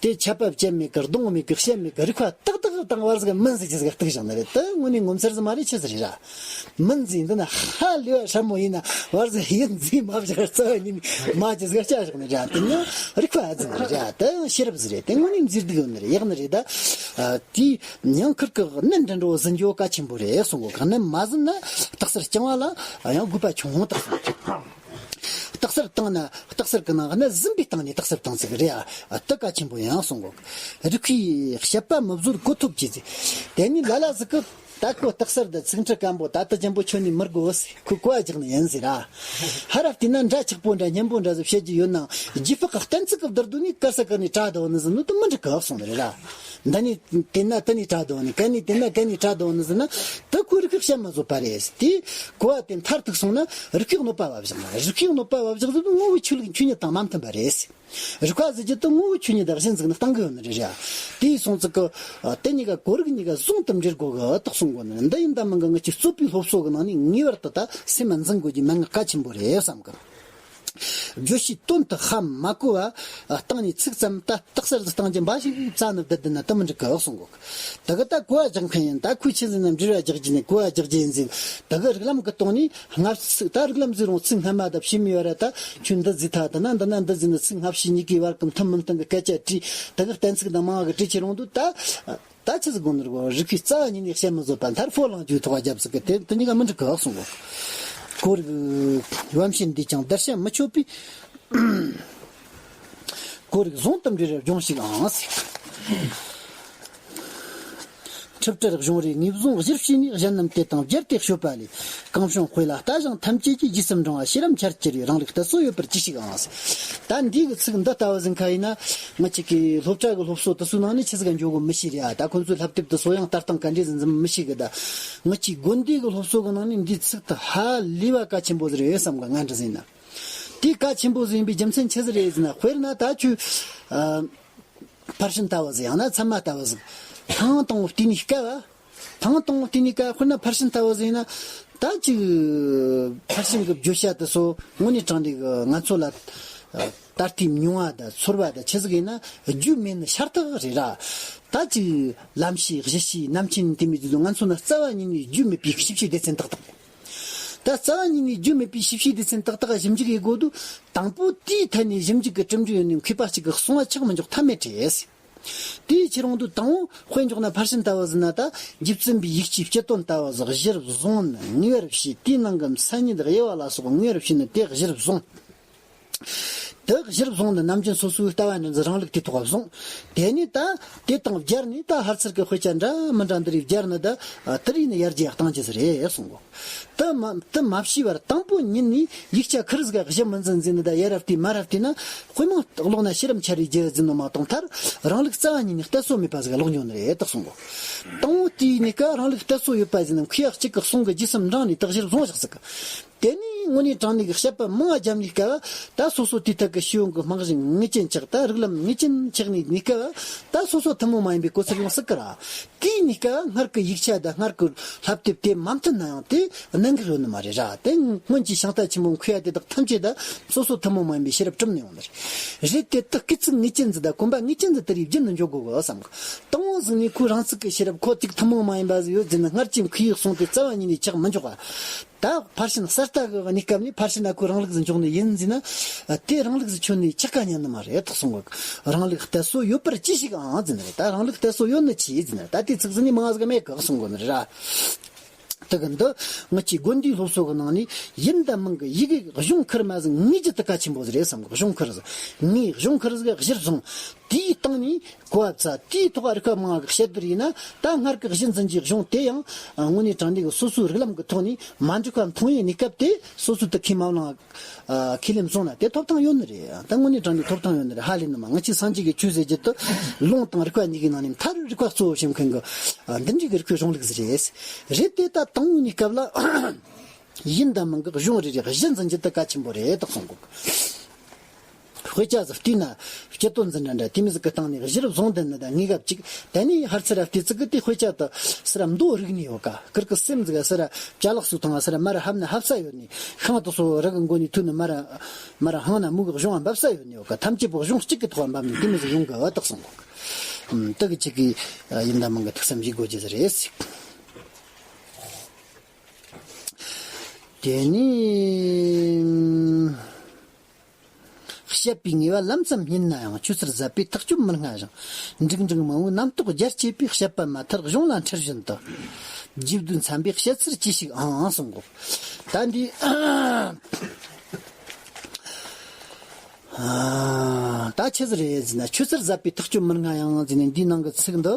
དེ་ཆད་པ་བཅད་མེད་གི་རྡུང་མེད་གི་བཤད་མེད་གི་རིག་པ་ཏག་ཏག་དང་བར་ཟིག་མིན་ཟེར་རྒྱུ་ཟིག་གཏུག་བཞག་ནི་རེད། དེ་དངོས་གནས་ངོ་མཚར་ཟིག་མ་རེད། ཆི་ཟིག་རེད་ར། མིན་ཟེར་འདི་ན་ཧ་ལས་པ་སྲབ་མོ་ཡིན་ན་བར་ཟིག་ཡིན་ཟེར་མ་བཞག་རྩ་བ་ཉིད་ནས་མ་རྒྱུ་ཟིག་བཅད་བཞག་ནི་རེད། དེ་ནི་རིག་པ་ཟིག་རེད། དེ་ཡང་ཤེས་རབ་ཟིག་རེད། དེ་དངོས་གནས་མཛེས་སྡུག་ཡོད་ནི་རེད། ཡག་ནི་རེད། ད་དེའི་ཉང་ཁུར་གི་གནད་འདྲ་འགྲོ་ཟིན་རྒྱུ་གལ་ཆེན་པོ་རེད་གསུང་གོ། གནད་མ་ཟིན་ན་རྟགས་གསལ་རྐྱང་བ་ལ་ཡང་དགོས་པ་ཆུང་ངུ་རྟགས་གསལ། རྟགས་གསལ་བཏང་ན་རྟགས་གསལ་གི་ནང་གནད་ཟིན་པའི་སྟེང་ནས་རྟགས་གསལ་བཏང་ཟིག་རེད། ཨ། དེ་གལ་ཆེན་པོ་ཡང་གསུང་གོ། རིགས་པས་དཔྱད་པ་མི་བཟོད་གོ་ཐོབ་ཀྱི་ཟེར། དེ་ནི་ལ་ལ་ཟིག་གི་ད་ཁོ་རྟགས་གསལ་དང་ཚིག་འཁྲི་སྐམ་པོ་ད་ལྟ་ཅན་པོ་ཁྱོན་ནས་མི་དགོས་ཟེར། ཁོས་གོ་བ་རྒྱག་ནི་ཡིན་ཟེར་ར། ཧ་ར་བལྟས་ན་འདྲ་ཆགས་པོ་འདྲ་སྙན་པོ་འདྲ་ཟིག་བཤད་རྒྱུ་ཡོད་ནའང་རྗེས་དཔག་གི་གཏན་ཚིགས་ཀྱི་བསྡུར་དུ་ནི་དཀར་ས་དཀར་ནས་བྲལ་དོ་ནི་ཟིག་ནི་དེ་མི་འགྲིག་གི་གསུང་ནི་རེད་ར། འདི་ནས་དེ་ན་དེ་ནས་བྲལ་དོ་ནི། གན་ནས་དེ་ན་གན་ནས་བྲལ་དོ་ནི་ཟེར་ན་དེ་ཁོའི་རིགས་པས་དཔྱད་མ་བཟོད་པ་རེད། དེས་གོ་བ་དེ་མཐར་ཐུག་སོང་ན་རིགས་པས་གནོད་པ་བབ་བཞག་ན། རིགས་པས་གནོད་པ་བབ་བཞག་ཟེར་དུས་དངོས་པོའི་ཆོས་ལུགས་ཆོས་ཉིད་དང་མ་མཐུན་པ་རེད། རིགས་པ་ཟེར་རྒྱུ་དེ་དངོས་པོའི་ཆོས་ཉིད་དང་གཞི་འཛིན་ནས་བཏང་གི་ཡོད་ནི་རེད་ར། དེའི་སོང་ཙིག་གི་དེ་གཉིས་ཀ་གོ་རིགས་གཉིས་ཀ་ཟུང་དུ་འབྲེལ་དགོས་གི་དོགས་གསུང་གོ་ནི་རེད། འདི་ཡིན་དང་མིན་གི་ངེད་ཀྱི་རྩོད་པའི་སློབ་གསོ་གི་ནང་ནས་ངེས་པར་དུ་ད་སེམས་ལ་འཛིན་དགོས་རྒྱུ་མན་ངག་གལ་ཆེན་པོ་རེད་བསམ་གི། བརྗོད་བྱའི་དོན་དུ་ཧ་མ་གོ་བ་བཏང་ནས་ཚིག་ཙམ་ད་རྟགས་གསལ་དུ་བཏང་རྒྱུ་འབའ་ཞིག་རྩ་ནས་བསྡད་བསྡད་ན་དེ་མི་འགྲིག་གི་གསུང་གོ། དེ་གི་ད་གོ་བ་རྒྱག་མཁན་ཡིན། ད་ཁོས་ཆི་ཟེར་ན་འབྲེལ་བ་རྒྱག་རྒྱུ་ནས་གོ་བ་རྒྱག་རྒྱུ་ཡིན་ཟེར། དེ་གི་རིགས་ལམ་གི་སྟེང་ནས་སྔ་ཕྱི་ཚིག་ད་རིགས་ལམ་ཟེར་རུང་ཚིག་སྔ་མ་དང་ཕྱི་མའི་བར་ར། ད་ཁྱོད་འདི་ཟེར་ཐལ། དེ་ན་འདི་ན་འདི་ཟེར་ནས་ཚིག་སྔ་ཕྱི་གཉིས་ཀའི་བར་གི་མཐུན་མི་མཐུན་གི་སྐད་ཆ་དྲིས། དེ་གི་གཏན་ཚིགས་དང་མང་བ་གི་དྲིས་ཁྱེར་ཡོང་དུས་ད། ད་ཆི་ཟིག་དགོས་ནི་རེད་གོ། རིགས་པས་རྩ་བ་ཉིད་ནས་དཔྱད་མི་བཟོད་པ། མཐར་ཕོ་ལངས་རྒྱུའི་ཐོག་རྒྱབ་ཟིག་གི་དེ་དེ་གཉིས་ཀ་མི་འགྲིག་གི་གསུང་གོ། གོ་རིགས་བམ་ཤིན་འདིས་ཀྱང་བརྡར་ཤ་མི་ཆོད་པའི། གོ་རིགས་ཟུང་དུ་འབྲེལ་བའི་སྦྱོང་ཞིག་ཨང་ཟེར། ཁྲིབ་ཁྲིར་གཞུང་རེའི་ངོས་བཟུང་གཞིར་བྱས་ནས། གཞན་རྣམས་དེ་དང་སྦྱར་ཏེ་དཔྱོད་པ་ལས། གང་བྱུང་དཔེ་ལ་ལྟ་ཞིང་ཐམས་ཅད་ཀྱིས། རྗེས་སུ་འབྲང་བ་ཤེས་རབ་འཆར་གྱུར་པའི། རང་ལུགས་གཏད་སོ་ཡོད་པར་ཅི་ཞིག་ཨང་ཟེར། ད་འདི་གི་ཚིག་འདི་ལྟ་བུ་ཟིག་ཁ་ཡིན་ན། ང་ཅིག་གི་སློབ་གྲྭ་གི་སློབ་གསོ་དེ་ཚོའི་ནང་ནས་ཆི་ཟིག་ག་འཇོག་གི་མི་ཤེས་རེད་ཨ། ད་ཁོང་ཚོའི་བསླབ་དེབ་དེ་ཚོ་ཡང་ལྟ་སྟངས་ག་འདྲས་ཟིག་འཛིན་མི་ཤེས་གི། ད་ང་ཅིག་དགོན་སྡེ་གི་སློབ་གསོ་གི་ནང་ནས་འདིའི་ཚིག་དེ་ཧ་ལས་པ་གལ་ཆེན་པོ་ཟིག་རེད་བསམ་གི། ང་འདྲ་ཟིག་ཡིན་ན། དེ་གལ་ཆེན་པོ་ཟིག་ཡིན་པའི་རྒྱུ་མཚན་ཆི་ཟིག་རེད་ཟེར་ན། དཔེར་ན་ད་ཁྱོད། ཨ། ཕར་ཕྱིན་ལྟ་བུ་ཟིག་ཡང་ན་ཚད་མ་ལྟ་བུ་ཟིག་ཐེངས་དང་པོ་བལྟས་ནས་དཀའ་བ། ཐེངས་དང་པོ་བལྟས་ནས་དཀའ། དཔེར་ན་ཕར་ཕྱིན་ལྟ་བུ་ཟིག་ཡིན་ན། ད་ཅིག་ཕར་ཕྱིན་གྱི་བརྗོད་བྱ་དེ་ཚོ་དངོས་གནས་དྲང་གནས་ཀྱི་ང་ཚོ་ལ་ད་ལྟའི་མྱོང་བ་དང་ཚོར་བ་དང་ཆི་ཟིག་ཡིན་ན་རྒྱུས་མེད་ནི་ཤ་སྟག་རེད་ར། ད་ཅིག་ལམ་ཤེས་གཞི་ཤེས་རྣམ་མཁྱེན་དེ་མོ་དེ་ཚོ་ང་ཚོ་ན་རྩ་བ་ཉིད་ནས་རྒྱུས་མེད་པའི་ཞིབ་ཕྱིའི་སྡེ་ཚན་ཏག་ཏག་ད་རྩ་བ་ཉིད་ནས་རྒྱུས་མེད་པའི་ཞིབ་ཕྱིའི་སྡེ་ཚན་ཏག་ཏག་ཞིབ་འཇུག་ཡེད་དགོས་དུས། དང་པོ་དེའི་ཐད་ནས་ཞིབ་འཇུག་གི་གྲུབ་འབྲས་ཡོད་ནས་མཁས་པ་གཅིག་གིས་གསུང་བ་ཆགས་མི་འཇོག་ཐབས་མེད་རེད། དེའི་ཕྱིར་འོང་དུ་དང་པོ་དཔེ་འཇོག་ན་ཕར་ཕྱིན་ལྟ་བུ་ཟིན་ན། ད་རྗེ་བཙུན་པའི་ཡིག་ཆའི་སྤྱི་དོན་ལྟ་བུ་ཟིག་གཞིར་བཟུང་ནས་ངེས་པར་བྱས། དེའི་ནང་གི་མཚན་ཉིད་དབྱེ་བ་ལ་སོགས་ངེས་པར་བྱས་ནས་དེ་གཞིར་བཟུང་། དེ་གཞིར་བཟུང་ནས་ནམ་རྒྱུན་སོ་སོའི་ལྟ་བ་འདི་ཚོ་རང་ལུགས་དེ་ཐོག་བཟུང་། དེ་ནས་ད་དེ་དང་སྦྱར་ནས་ད་ཧར་ཚུར་གྱི་དཔེ་ཆ་འདྲ་མི་འདྲ་འདི་རིགས་སྦྱར་ནས་ད་དེ་རིགས་ནས་ཡར་རྒྱས་གཏང་རྒྱུ་ཟེར་རེད་གསུང་གོ། དེ་མ་དེ་མ་བྱས་པར་དང་པོ་ཉིད་ནས་ཡིག་ཆ་ཁུར་ཟིག་གཞི་མི་འཛིན་འཛིན་ནས་ད་ཡར་ར་བལྟས་མར་ར་བལྟས་ན་དཔེ་མང་ཀློག་ན་ཤེས་རབ་འཆར་བའི་རྒྱུ་འཛིན་ནོ་མ་གཏོགས་མཐར་རང་ལུགས་རྩ་བ་ཉིད་ནས་གཏད་སོ་མེད་པ་ཟིག་ཀློག་འགྱོ་ནི་རེད་ད་གསུང་གོ། དང་པོ་དེའི་ནས་ཀ་རང་ལུགས་གཏད་སོ་ཡོད་པ་ཟིག་ནི་མཁས་ཡག་གཅིག་གི་གསུང་གི་རྒྱུད་གསུམ་འབྲིང་ནས་ད་གཞིར་བཟུང་བཞག་ཟིག་དེ་ནས་དངོས་གནས་དྲང་གནས་ཀྱི་བཤད་པ་མང་བ་རྒྱབ་ནས་སྐབས་ད་སོ་སོ་དེའི་ཐད་ཀྱི་ཤེས་ཡོན་གྱི་རྨང་གཞི་ངེས་ཅན་ཆགས། ད་རིགས་ལམ་ངེས་ཅན་ཆགས་ནས་ནས་སྐབས་ད་སོ་སོ་ཐུན་མོང་མ་ཡིན་པའི་གོ་ཚུལ་ཡོང་སྲིད་ཀི་ར། དེའི་ནས་སྐབས་སྔར་གྱི་ཡིག་ཆ་དང་སྔར་གྱི་བསླབ་དེབ་དེ་མ་མཐུན་ན་ཡང་དེ་གནད་འགག་ཡོད་ནི་མ་རེད་ར། དེ་སྔོན་གྱི་ཤིང་རྟ་ཆེན་པོ་མཁས་པ་དེ་དག་ཐམས་ཅད་ད་སོ་སོ་ཐུན་མོང་མ་ཡིན་པའི་ཤེས་རབ་གྲུབ་ནས་ཡོང་ནི་རེད། རེད་དེ་ད་སྐུལ་ཚིག་ངེས་ཅན་ཟིག་དང་གོམ་པ་ངེས་ཅན་ཟིག་དེ་རིགས་བརྒྱུད་ནས་འཇོག་དགོས་གི་བསམ་གི། དང་པོ་ཟིག་ནས་ཁོའི་རང་ཚུགས་ཀྱི་ཤེས་རབ་ཁོ་ཅིག་ཐུན་མོང་མ་ཡིན་པ་ཟིག་ཡོད་ཟེར་ན་སྔར་གྱི་མཁས་པའི་གསུང་དེ་རྩ་བ་ཉིད་ནས་ཆགས་མི་འཇོག་ག་ད་ཕར་ཕྱིན་གསར་ལྟ་གི་གནས་སྐབས་ནས་ཕར་ཕྱིན་ན་ཁོའི་རང་ལུགས་སུ་འཇོག་ནི་ཡིན་ཟེར་ན། དེ་རང་ལུགས་སུ་ཆོད་ནས་ཆགས་ཀ་ཉན་ནི་མ་རེད་ད་གསུང་གི། རང་ལུགས་གཏད་སོ་ཡོད་པར་ཅི་ཞིག་ཨང་ཟེར་ནི་རེད། ད་རང་ལུགས་གཏད་སོ་ཡོད་ནི་ཅི་ཟེར་ནི་རེད། ད་དེ་ཚིག་ཟིག་ནས་མང་ཟིག་མེད་གི་གསུང་གོ་ནི་རེད་ར། དེ་གི་འདི་ངེད་ཀྱི་དགོན་སྡེའི་སློབ་གསོ་གི་ནང་ནས་ཡིན་དང་མིན་གི་ཡི་གེ་གི་གཞུང་ཁུར་མ་ཟིག་ངེས་རྒྱུ་དེ་གལ་ཆེན་པོ་ཟིག་རེད་བསམ་གི། གཞུང་ཁུར་ཟིག་ངེས་གཞུང་ཁུར་ཟིག་གི་གཞིར་བཟུང་དེའི་སྟེང་ནས། གོ་བ་ཚ་དེའི་ཐོག་རིག་པ་མང་བ་གི་བཤད་སྡེར་ཡིན་ན་ད་སྔར་གི་གཞི་འཛིན་གྱི་གཞུང་དེ་ཡང་དངོས་གནས་དྲང་གནས་ཀྱི་སོ་སོའི་རིགས་ལམ་གྱི་ཐོག་ནས་མ་འགྲིག་པ་མཐོང་ཡས་གནས་སྐབས་དེ་སོ་སོའི་དུ་ཁས་མ་བླངས་ཁས་ལེན་སོང་ན་དེ་ཐོབ་ཐང་ཡོད་ནི་རེད། ད་དངོས་གནས་དྲང་གནས་ཐོབ་ཐང་ཡོད་ནི་རེད། ཧ་ལས་ནི་མ། ང་ཆེ་སངས་རྒྱས་ཀྱི་ཆོས་ཟེར་རྒྱུ་དུ་ལུང་དང་རིགས་པ་གཉིས་ཀྱི་ནང་ནས་མཐར་རིགས་པ་གཙོ་བོ་བྱེད་མཁན་གྱི་འདི་འདྲའི་གི་རིགས་པའི་གཞུང་ལུགས་ཟིག་རེད། རེད་དེ་ད་དང་པོའི་གནས་སྐབས་ལ་ཡིན་དང་མིན་གྱི་གཞུང་རེ་རེ་གཞི་འཛིན་རྒྱུ་དེ་གལ་ཆེན་པོ་རེད་ད་གསུང་གོ། དཔེ་ཆ་ཟིག་བལྟས་ན་སྤྱི་དོན་འཛིན་གྲྭ་འདྲ་དེ་མོ་ཟིག་གི་སྟེང་ནས་གཞིར་བཟུང་དེ་ནི་ད་ངེས་སྐབས་གཅིག་དེ་ནས་ཧར་ཚུར་བལྟས་ཚིག་གི་དེ་དཔེ་ཆ་དུ་སི་ར་མདོ་རིག་ནས་ཡོད་ཀ། ཀིར་གི་སེམས་ཟིག་སི་ར་ཅ་ལག་སུ་ཐང་སི་ར་མ་ར་ཧབ་ན་ཧབ་ས་ཡོད་ནས་ཤིང་དུ་སོ་རི་གི་མགོ་ནས་ཐུག་ནས་མ་ར་མ་ར་ཧང་ན་མུ་གི་གཞུང་བ་འབབ་ས་ཡོད་ནས་ཡོད་ཀ། ཐམས་ཅད་པོ་གཞུང་གཅིག་གི་ཐོག་འབབ་ནས་དེ་མོ་ཟིག་ཡོང་གི་ཨ་ད་གསུང་གོ། དེ་གི་གཅིག་གི་ཡིན་དང་མིན་གི་ཐུགས་བསམ་བཞེས་དགོས་རྒྱུ་ཟིག་རེད། དེ་ནས། བཤད་པའི་ངེས་པ་ལམ་ཙམ་རྙེད་ན་ཡང་། ཆོས་ཚུལ་ཟབ་པའི་ཐག་གཅོད་མི་སྔ་ཞིང་། འགྲིག་འགྲིག་མང་བོའི་རྣམ་རྟོག་རྒྱ་བསྐྱེད་པའི། བཤད་པ་མ་ཐར་གཞུང་ལ་འཁྲིལ་བཞིན་དུ། རྗེ་བདུད་འཚམས་པའི་བཤད་ཚུལ་ཅི་ཞིག་ཨང་གསུང་གོ། ད་འདི། ཨ། ད་ཆི་ཟིག་རེད་ཟེར་ན་ཆོས་ཚུལ་ཟབ་པའི་ཐག་གཅོད་མི་སྔ་ཡང་ཟེར་ནས་འདིའི་ནང་གི་ཚིག་འདི།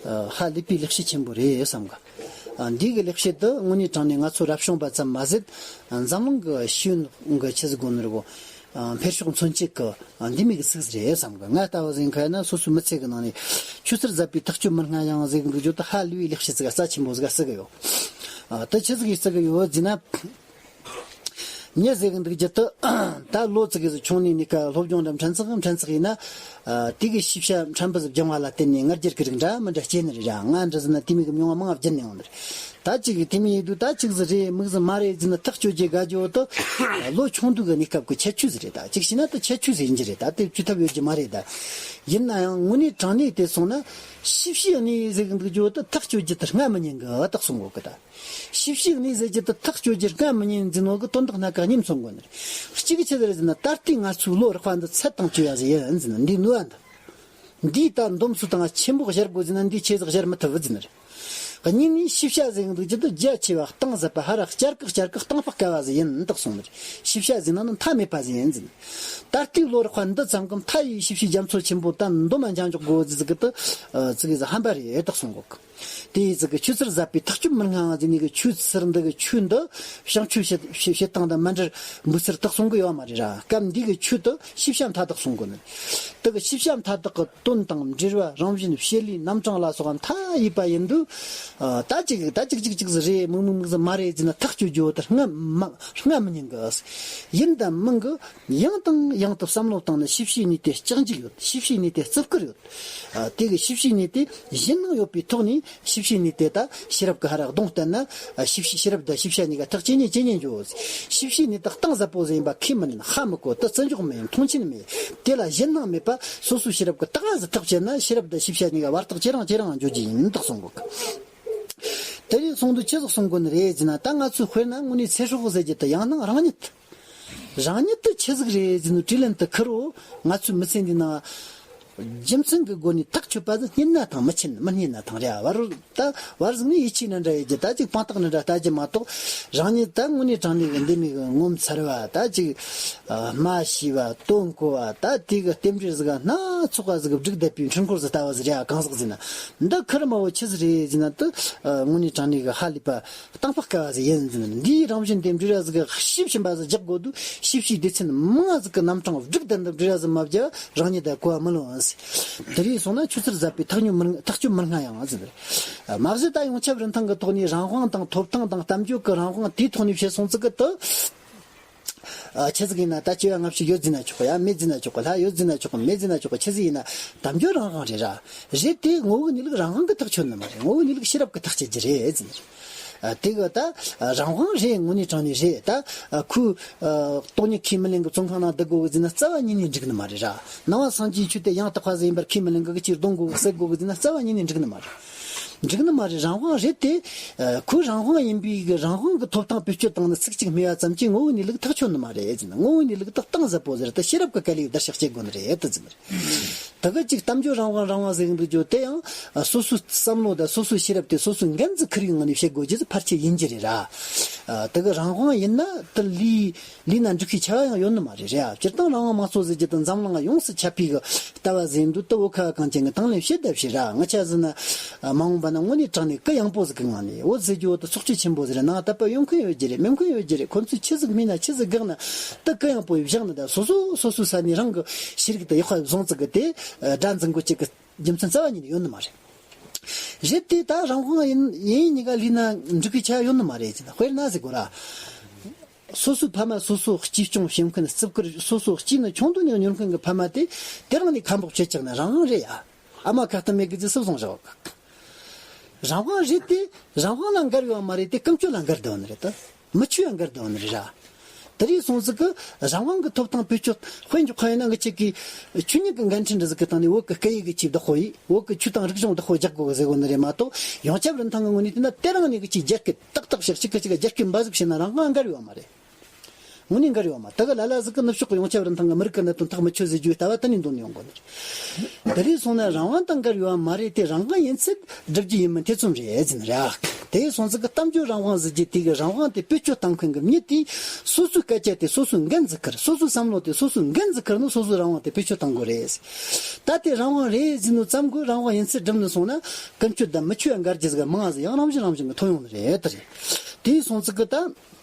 ཨ། ཧ་ལས་པའི་ལེགས་བཤད་ཆེན་པོ་རེད་བསམ་གི། ཨ། འདི་གི་ལེགས་བཤད་འདི་དངོས་གནས་དྲང་གནས་ང་ཚོ་རབ་བྱུང་པ་ཙམ་མ་ཟད། འཛམ་གླིང་གི་ཤེས་ཡོན་གི་ཆི་ཟིག་དགོས་ནི་རེད་གོ། ཨ། འཕེལ་ཕྱོགས་མཚོན་བྱེད་གི། ཨ། འདི་མོ་གི་ཚིག་ཟིག་རེད་བསམ་གི། ང་ལྟ་བུ་ཟིག་ཡིན་ཁ་ན་སོ་སོའི་མི་ཚེ་གི་ནང་ནས་ཆོས་ཚུལ་ཟབ་པའི་ཐག་གཅོད་མི་སྔ་ཡང་ཟེར་གི་འདུག་རྒྱུ་དེ་ཧ་ལས་པའི་ལེགས་བཤད་ཟིག་རྩ་ཆེན་པོ་ཟིག་ཟེར་གི་ཡོད། ཨ། དེ་ཆི་ཟིག་གིས་ཟེར་གི་ཡོད་ཟེར་ན། མྱི་ཟེར་གི་འདུག་རྒྱུ་དུ། ད་ལོ་ཙི་གི་ཟིག་ཆུང་ནས་ནི་ཀ་སློབ་སྦྱོང་འདྲ་ཕྲན་ཚེགས་ཕྲན་ཚེགས་ཡིན་ན། ཨ། དེ་གི་ཤེས་བྱ་ཕྲན་བུ་ཟིག་སྦྱང་བ་ལ་བརྟེན་ནས་ང་རྒྱལ་གི་རིགས་འདྲ་མི་འདྲ་སྐྱེ་ནི་རེད་ར། ང་འདྲ་ཟེར་ན་དེ་མོ་གི་མྱོང་བ་མང་བ་བརྒྱུད་ནས་ཡོང་ནི་རེད། ད་ཅིག་གི་དེ་མོ་ཡིན་དུས་ད་ཅིག་ཟིག་རེད་མིག་ཟིག་མ་རེད་ཟེར་ན་ཐག་གཅོད་རྒྱུ་དགའ་རྒྱུ་དུ། ལོ་ཆུང་དུས་གི་གནས་སྐབས་གི་ཁྱད་ཆོས་ཟིག་རེད། ད་ཅིག་བྱས་ན་ད་ཁྱད་ཆོས་ཟིག་ཡིན་གྱི་རེད། ད་དེ་བཅོས་ཐབས་ཡོད་རྒྱུ་མ་རེད། ད་ཡིན་ན་ཡང་དངོས་གནས་དྲང་གནས་དེ་སོང་ན་ཤེས་བྱའི་གནས་ཟེར་གི་འདུག་རྒྱུ་དུ་ཐག་གཅོད་རྒྱུ་དུ་སྔ་མི་ཉན་གི་ད་གསུང་གོ་གི་ད། ཤེས་བྱའི་གནས་ཟེར་རྒྱུ་དེ་ཐག་གཅོད་རྒྱུ་སྔ་མི་ཉན་ཟེར་ནོ་གི་དོན་དག་སྣ་ཁ་གཉིས་མཚོན་དགོས་ནི་རེད། གཅིག་ཆི་ཟིག་རེད་ཟེར་ན་ད་ལྟའི་ང་ཚོའི་བློ་རགས་པ་འདི་ཚད་དང་བཅོས་ཡ་ཟིག་ཡིན་ཟེར་ན་འདི་ནུས་པ་འདི། འདིའི་ད་འདོམས་སུ་བཏང་ཆེན་པོ་གཞལ་དགོས་ཟེར་ན་འདིའི་ཆེ་ཟིག་གཞལ་མི་ཐུབ་ཟེར་ནི་རེད། གཉིས་ནི་ཤེས་བྱ་ཟེར་གི་འདུག་རྒྱུ་དེ་རྒྱ་ཆེ་བ་གཏིང་ཟབ་པ་ཧ་ར་བསྐྱར་བཀག་བསྐྱར་བཀག་གཏིང་དཔག་དཀའ་བ་ཟིག་ཡིན་འདུག་གསུངས་ནི་རེད། ཤེས་བྱ་ཟེར་ན་ནི་མཐའ་མེད་པ་ཟིག་ཡིན་ཟེར་ནི། ད་ལྟའི་བློ་རགས་པ་འདི་ཙམ་གི་མཐའ་ཡས་ཤེས་བྱའི་རྒྱ་མཚོ་ཆེན་པོ་ད་འདོམས་མ་འཇང་འཇོག་དགོས་ཟིག་གི་དུ་ཚིག་གི་ཟིག་ཧམ་པ་རེད་འདུག་གསུང་གོ་གི། དེ་ཡི་ཚིག་གི་ཆོས་ཚུལ་ཟབ་པའི་ཐག་གཅོད་མི་སྔ་བ་ཟེར་ནི་གི་ཆོས་ཚུལ་འདི་གི་ཆོས་འདི་བྱང་ཆོས་བྱེད་བྱེད་བྱེད་སྟངས་དང་མ་འབྲེལ་འབུ་ཚུལ་དག་གསུང་གི་ཡོད་མ་རེད་ར། སྐབས་འདི་གི་ཆོས་དུ་ཤེས་བྱ་མཐའ་དག་གསུང་གི་ནི། དེ་གི་ཤེས་བྱ་མཐའ་དག་གི་དོན་དང་འབྲེལ་བ་རང་བཞིན་བྱེད་ལས་རྣམ་གྲངས་ལ་སོགས་པ་མཐའ་ཡས་པ་ཡིན་དུས། ད་ཅིག་ད་ཅིག་ཅིག་ཅིག་ཟིག་རེད་མིག་མིག་མིག་ཟིག་མ་རེད་ཟེར་ན་ཐག་གཅོད་རྒྱུ་དེ་སྔ་མ་སྔ་མི་ཉན་གི། ཡིན་དང་མིན་གི་ཡང་དང་ཡང་དུ་བསམ་བློ་བཏང་ནས་ཤེས་བྱའི་གནས་དེ་ལྕགས་འཇུག་ཡོད། ཤེས་བྱའི་གནས་དེ་རྩིབ་ཀིར་ཡོད། ཨ། དེ་གི་ཤེས་བྱའི་གནས་དེ་གཞན་སྣང་ཡོད་པའི་ཐོག་ནས་ཤེས་བྱའི་གནས་དེ་ད་ཤེས་རབ་ཀྱི་ཧ་ར་གདོང་བསྟན་ན། ཨ། ཤེས་བྱའི་ཤེས་རབ་དང་ཤེས་བྱ་གཉིས་ཀ་ཐག་ཇེ་ཉེ་ཇེ་ཉེ་འགྱོ། ཤེས་བྱའི་གནས་དེ་གཏིང་ཟབ་པོ་ཟིག་ཡིན་པ་ཁས་མི་ལེན། ཧ་མི་གོ། དེ་བརྩི་འཇོག་མི་ཡེད། མཐོང་ཆེན་མི་ཡེད། དེ་ལ་གཞན་སྣང་མེད་པ་སོ་སོའི་ཤེས་རབ་ཀྱིས་ད་ག་ཟིག་ཐག་བཅད་ན་ཤེས་རབ་དང་ཤེས་བྱ་གཉིས་ཀ་བར་ཐག་ཇེ་རིང་ཇེ་རིང་འགྱོ་རྒྱུ་ཡིན་འདུག་གསུང་གོ་གི། དེ་རིང་གསུང་དུས་ཆི་ཟིག་གསུང་གོ་ནི་རེད་ཟེར་ན། ད་ང་ཚོས་དཔེར་ན་དངོས་གནས་ཚེ་སྲོག་ཟེར་རྒྱུ་དེ་ཡང་སྣང་རང་ཉིད། རང་ཉིད་དུ་ཆི་ཟིག་རེད་ཟེར་ནས་དྲིས་ལན་དུ་ཁུར་རོ། ང་ཚོའི་མི་ཚེ་འདི་ནང་ རྒྱུ་མཚན་གྱི་སྒོ་ནས་ཐག་ཆོད་པ་ཟིག་རྙེད་ན་ཐང་མི་ཆེན་མི་རྙེད་ན་ཐང་རེད། བར་ད་བར་ཟིག་ནས་ཡིད་ཆེས་ན་འདྲ་ཡོད་རྒྱུ། ད་ཅིག་དཔང་རྟགས་ན་འདྲ་ལྟ་རྒྱུ་མ་གཏོགས། རང་ཉིད་ད་དངོས་གནས་དྲང་གནས་ཀྱི་འདི་མོ་གི་ངོ་མཚར་བ། ད་ཅིག་སྨྲ་ཤེས་པ། དོན་གོ་བ། ད་དེ་གི་རྟེན་འབྲེལ་ཟིག་སྣ་ཚོགས་པ་ཟིག་བསྒྲིགས་བསྡད་པའི་འཕྲུལ་འཁོར་ཟིག་ལྟ་བུ་ཟིག་རེད། གང་ཟག་ཟིག་ན་འདི་ཁུར་མ་བོ་ཆི་ཟིག་རེད་ཟེར་ན། ད་དངོས་གནས་དྲང་གནས་ཀྱི་ཧ་ལས་པ་གཏིང་དཔག་དཀའ་བ་ཟིག་ཡིན་ཟེར། འདིའི་རང་བཞིན་དེ་འབྲེལ་བ་ཟིག་གི་ཤེས་བཞིན་པ་ཟིག་རྒྱག་དགོས་དུས། ཤེས་བྱའི་སྡེ་ཚན་མང་ཟིག་གི་རྣམ་གྲངས་བསྒྲིགས་བསྡད་འདི་འབྲེལ་བ་ཟིག་མ་བརྒྱབ་རང་ཉིད་ད་གོ་བ་མི་ལོན་ཟེར། དེ་རིགས་སོང་ན་ཆུ་ཚོད་ཟད་པའི་ཐག་ཉུང་མི་ཐག་ཆོད་མི་སྔ་ཡང་ཟེར། མ་གཞི་ད་ཡོངས་ཁྱབ་རིན་ཐང་གི་ཐོག་ནས་རང་དབང་དང་ཐོབ་ཐང་དང་གཏམ་བརྗོད་ཀྱི་རང་དབང་དེའི་ཐོག་ནས་བཤད་སོང་ཙི་གི་དུ། ཨ། ཆི་ཟིག་ཡིན་ན། ད་སྐྱེ་བ་སྔ་ཕྱི་ཡོད་ཟེར་ན་ཆོག་གི། ཡ་མེད་ཟེར་ན་ཆོག་གི། ལྷ་ཡོད་ཟེར་ན་ཆོག་གི། མེད་ཟེར་ན་ཆོག་གི། ཆི་ཟིག་ཡིན་ན་དམ་བཅའ་རང་དབང་རེད་ར། རེད་དེ་ངོ་བོའི་གནས་ལུགས་རང་དབང་གི་ཐག་ཆོད་ནི་མ་རེད། ངོ་བོའི་གནས་ལུགས་ཤེས་རབ་ཀྱི་ཐག་བཅད་རྒྱུ་རེད་ཟེར། ཨ། དེ་གི་ད་རང་དབང་རེད། དངོས་གནས་དྲང་གནས་རེད། ད་ཁོས་ཨ་སྟོང་ཉིད་ཁས་མི་ལེན་གི་བཙོན་ཁང་ནང་བསྡད་དགོས་གི་ཟེར་ན་རྩ་བ་ཉིད་ནས་འགྲིག་ནི་མ་རེད་ར། ནང་པ་སངས་རྒྱས་ཆོས་དེ་ཡང་དག་པ་ཟིག་ཡིན་པར་ཁས་མི་ལེན་གི། གི་ཅིག་རྡུང་དགོས་གི་བསད་དགོས་གི་ཟེར་ན་རྩ་བ་ཉིད་ནས་འགྲིག་ནི་མ་རེད། འགྲིག་ནི་མ་རེད། རང་དབང་རེད་དེ། ཨ། ཁོས་རང་དབང་ཡིན་པའི་གི་རང་དབང་གི་ཐོབ་ཐང་བེད་སྤྱོད་བཏང་ནི་ཚིག་གཅིག་སྨྲས་པ་ཙམ་གྱིས་ངོ་བོའི་གནས་ལུགས་ཐག་ཆོད་ནི་མ་རེད་ཟེར་ན། ངོ་བོའི་གནས་ལུགས་ད་གཏིང་ཟབ་པོ་ཟེར། ད་ཤེས་རབ་ཀྱི་སྐད་ལས་བརྡར་ཤ་གཅོད་དགོས་ནི་རེད་ད་ཟེར་ནི་རེད། ད་གི་ཅིག་གཏམ་བརྗོད་རང་དབང་རང་དབང་ཟེར་གི་འདུག་རྒྱུ་དེ་ཡང་སོ་སོའི་བསམ་བློ་དང་སོ་སོའི་ཤེས་རབ་དེ་སོ་སོའི་འགན་ཟིག་འཁུར་བའི་ངང་ནས་བྱེད་དགོས་རྒྱུ་ཟིག་ཕལ་ཆེར་ཡིན་རྒྱུ་རེད་ར། ཨ། ད་གི་རང་དབང་ཡིན་ན་དེ་ལས་ལས་ན་འགྲིག་གི་ཆ་ཡང་ཡོད་ནི་མ་རེད་རེད། ཨ། སྤྱིར་བཏང་རང་དབང་དམངས་གཙོ་ཟེར་རྒྱུ་དང་འཛམ་གླིང་ཡོངས་སུ་ཁྱབ་པའི་གི་ལྟ་བ་ཟེར་འདུག་ད་བོད་ཁ་བ་གངས་ཅན་གི་དང་ལེན་བྱེད་ད་བྱེད་ར། ང་ཆ་ཟེར་ན་མ་འོངས་པ་ན་དངོས་གནས་དྲང་གནས་གུ་ཡངས་པོ་ཟིག་གི་ངང་ནས། བོད་ཟེར་རྒྱུ་བོ་ད་ཚོགས་སྤྱི་ཆེན་པོ་ཟིག་རེད། ནང་དད་པ་ཡོད་མཁན་ཡོད་རྒྱུ་རེད། མེད་མཁན་ཡོད་རྒྱུ་རེད། ཁོ་ཚོས་ཆི་ཟིག་སྨྲས་ན་ཆི་ཟིག་དགག་ན་ད་གུ་ཡངས་པོ་བཞག་ནི། ད་སོ་སོ་སོ་སོའི་ས་ནས་རང་གི་ཤེས་རིག་དེ་ཡག་པ་བཟུང་ཙི་གི་དེ་སྒྲ་འཛིན་དགོས་ཅིག་གི་རྒྱུ་མཚན་རྩ་བ་ཉིད་ནས་ཡོད་ནི་མ་རེད། རེད་དེ་ད་རང་དབང་ཡིན་ཡིན་གཉིས་ཀ་ལས་ན་འགྲིག་གི་ཆ་ཡོད་ནི་མ་རེད་ཟེར་ན། དཔེར་ན་ཟེར་དགོས་ར། སོ་སོའི་ཕ་མ་སོ་སོ་གཅེས་སྐྱོང་བྱེད་མཁན། བརྩི་བཀུར། སོ་སོ་གཅེས་ནི་ཆུང་དུས་ནས་མྱོང་མཁན་གྱི་ཕ་མ་དེ་དེ་རིང་ནས་ཁ་འབོག་བྱེད་ཅིག་ན་རང་དབང་རེད་ཡ། ཨ་མ་ཁ་གཏམ་མེད་གི་ཟེར་སུ་གསུངས་བཞག་གི། རང་དབང་རེད་དེ་རང་དབང་ལ་འགལ་ཡོད་མ་རེད་དེ། ཀུན་སྤྱོད་ལ་འགལ་བསྡད་ནི་རེད་ད། མི་ཆོས་ཡང་འགལ་བསྡད་ནི་རེད་ར། དེ་རིགས་སོང་ཟིག་གི་རང་དབང་གི་ཐོབ་ཐང་བེད་སྤྱོད་དཔེ་འཇོག་ཁ་ཡིན་ན། ང་ཆེ་གི་ཆོས་ཉིད་ཀྱི་འགན་འཁྲི་འདྲ་ཟིག་གི་སྟེང་ནས་བོད་ཀྱི་སྐད་ཡིག་གི་ཆེས་བདག་པོ་ཡིན། བོད་ཀྱི་ཆོས་དང་རིག་གཞུང་བདག་པོ་རྒྱག་དགོས་གི་ཟེར་གོ་ནི་རེད་མ་གཏོགས། ཡོངས་ཁྱབ་རིན་ཐང་གི་ངོས་ནས་བལྟས་ན་དེ་རིང་ནས་གི་ཆེས་རྒྱ་སྐད་ཏག་ཏག་བཤད། གཅིག་གིས་གཅིག་ག་རྒྱ་སྐད་འབའ་ཟིག་བཤད་ན་རང་དབང་འགལ་ཡོད་མ་རེད། དངོས་གནས་འགལ་ཡོད་མ། ད་གི་ལ་ལ་ཟིག་གི་ནུབ་ཕྱོགས་ཀྱི་ཡོངས་ཁྱབ་རིན་ཐང་གི་མི་རིགས་ཀྱི་གནད་དོན་ཐག་མི་ཆོད་ཟེར་རྒྱུའི་ལྟ་བ་གཏན་ནས་འདོན་ནས་ཡོང་གོ་ནི་རེད། དེ་རིགས་སོང་ན་རང་དབང་དང་འགལ་ཡོད་མ་རེད་དེ། རང་དབང་ཡིན་ཚད་སྒྲུབ་རྒྱུ་ཡིན་མིན་ཐེ་ཚོམ་རེད་ཟེར་ནི་རེད། དེ་སོང་ཙི་གི་གཏམ་བརྗོད་རང་དབང་ཟེར་རྒྱུ་དེ་གི་རང་དབང་དེ་བེད་སྤྱོད་བཏང་མཁན་གི་མྱི་དེས་སོ་སོའི་སྐད་ཆ་དེ་སོ་སོའི་འགན་ཟིག་འཁུར། སོ་སོའི་བསམ་བློ་དེ་སོ་སོའི་འགན་ཟིག་འཁུར་ནི། སོ་སོའི་རང་དབང་དེ་བེད་སྤྱོད་བཏང་དགོས་རེད། ད་དེ་རང་དབང་རེད་ཟེར་ནོ་ཙམ་གི་རང་དབང་ཡིན་ཚད་སྒྲུབ་ནི་སོང་ན། ཀུན་སྤྱོད་དང་མི་ཆོས་ཡང་འགལ་རྒྱུ་ཟིག་མང་ང་ཟིག་ཡང་རང་བཞིན་རང་བཞིན་གི་ཐོན་ཡོང་ནི་རེད། དེ་རེད། དེ་སོང་ཙི་གི་ད།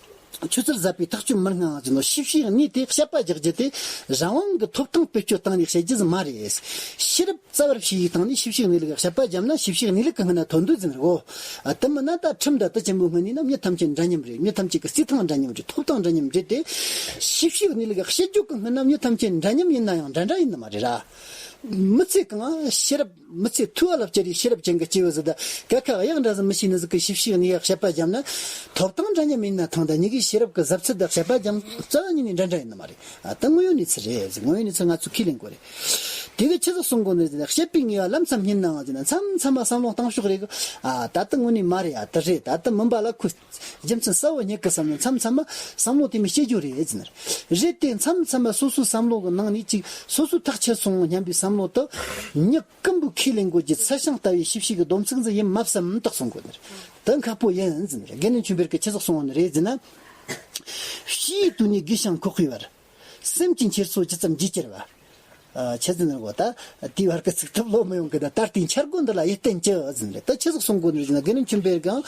ཆུ་ཚོད་ཟད་པའི་ཐག་གཅོད་མི་སྔ་ཟེར་ནོ། ཤེས་བྱའི་གནས་དེ་དཔྱད་པ་རྒྱག་རྒྱུ་དེ་རང་དབང་གི་ཐོབ་ཐང་བེད་སྤྱོད་བཏང་ནས་བཤད་རྒྱུ་ཟིག་མ་རེད། ཤེས་རབ་རྩ་བར་ཕྱེ་ཡི་སྟེང་ནས་ཤེས་བྱའི་གནས་ལུགས་དཔྱད་པ་བརྒྱབ་ན། ཤེས་བྱའི་གནས་ལུགས་ཀྱི་སྔུན་ན་ཐོན་འདོད་ཟིན་རོ། ཨ། དེ་མིན་ན་ད་ཁྲིམས་དང་དེ་ཆེན་པོའི་སྔུན་ནས་ན་མྱི་ཐམས་ཅད་འདྲ་མཉམ་རེད། མྱི་ཐམས་ཅད་ཀྱི་རྩིས་ཐང་འདྲ་མཉམ་རེད། ཐོབ་ཐང་འདྲ་མཉམ་རེད་དེ། ཤེས་བྱའི་གནས་ལུགས་དཔྱད་བརྗོད་ཀྱི་སྔུན་ན་མྱི་ཐམས་ཅད་འདྲ་མཉམ་ཡིན་ན་ཡང་འདྲ་འདྲ་ཡིན་ནི་མ་རེད་ར། མི་ཚེ་གང་ཤེས་རབ། མི་ཚེ་ཐུ་བ་ལ་བཅར་བའི་ཤེས་རབ་ཅན་གྱི་སྐྱེས་བུ་ཟིག་དང་། སྐད་ཁ་གཡག་འདྲ་ཟིག་མི་ཤེས་ནི་ཟིག་གིས་ཤེས་བྱའི་གནས་ཡག་དཔྱད་པ་བརྒྱབ་ན། ཐོབ་ཐང་འདྲ་མཉམ་ཡིན་ན་ཐང་། ད་གཉིས་ཀའི་ཤེས་རབ་ཀྱི་གཟབ་ཚད་དང་དཔྱད་པ་བརྒྱབ་རྩ་བ་ཉིད་ནས་འདྲ་འདྲ་ཡིན་ནི་མ་རེད། ཨ། ད་དངོས་ཡོད་གནས་ཚུལ་རེད་ཟེར། དངོས་ཡོད་གནས་ཚུལ་ང་ཚོས་ཁས་ལེན་དགོས་རེད། དེ་གི་ཆི་ཟིག་གསུང་དགོས་ནི་རེད་ཟེར་ན། བཤད་པའི་ངེས་པ་ལམ་ཙམ་རྙེད་ནའང་ཟེར་ན། མཚམས་མཚམས་མ་བསམ་བློ་བཏང་ཕྱོགས་རེད་གི། ཨ། ད་ལྟ་དངོས་གནས་མ་རེད། ཨ། དེ་རེད། ད་ལྟ་མིན་པ་ལ་ཁོས་རྒྱུ་མཚན་གསལ་བོ་རྙེད་གི་བསམ་ན། མཚམས་མཚམས་མ་བསམ་བློ་དེ་མི་སྐྱེ་རྒྱུ་རེད་ཟེར་ན། རེད་དེ། མཚམས་མཚམས་མ་སོ་སོའི་བསམ་བློ་གི་ནང་ནས་ཅིག་སོ་སོ་ཐག་ཆོད་སོང་སྙམ་པའི་བསམ་བློ་དེ་མྱི་ཀུན་པོས་ཁས་ལེན་དགོས་ཀྱི་ཚད་ཤིང་ལྟ་བུའི་ཤེས་བྱའི་གི་སྡོམ་ཚིག་ཟིག་ཡིན་མ་བསམ་དག་གསུང་དགོས་ནི་རེད། དེ་ཁག་པོ་ཡིན་ཟེར་ནི་རེད། དགེ་འདུན་ཆོས་འཕེལ་གྱིས་ཆི་ཟིག་གསུངས་ནི་རེད་ཟེར་ན། ཕྱིའི་དུས་ནས་རྒས་ཤིང་འཁོགས་པའི་བར། སེམས་ཀྱི་འཁྱེར་སོ་ཇི་ཙམ་ལྗིད་གྱུར་པ། ཨ། ཆི་ཟེར་ནི་གོ། ད་དེའི་བར་གྱི་ཚིག་ཐབས་ལོ་མི་ཡོང་གི། ད་ད་ལྟའི་འཆར་སྒོ་འདི་ལ་ཡིད་བརྟན་ཅི་ཟེར་ནི་རེད། ད་ཆི་ཟིག་གསུང་དགོས་ནི་རེད་ཟེར་ན། དགེ་འདུན་ཆོས་འཕེལ་གྱིས་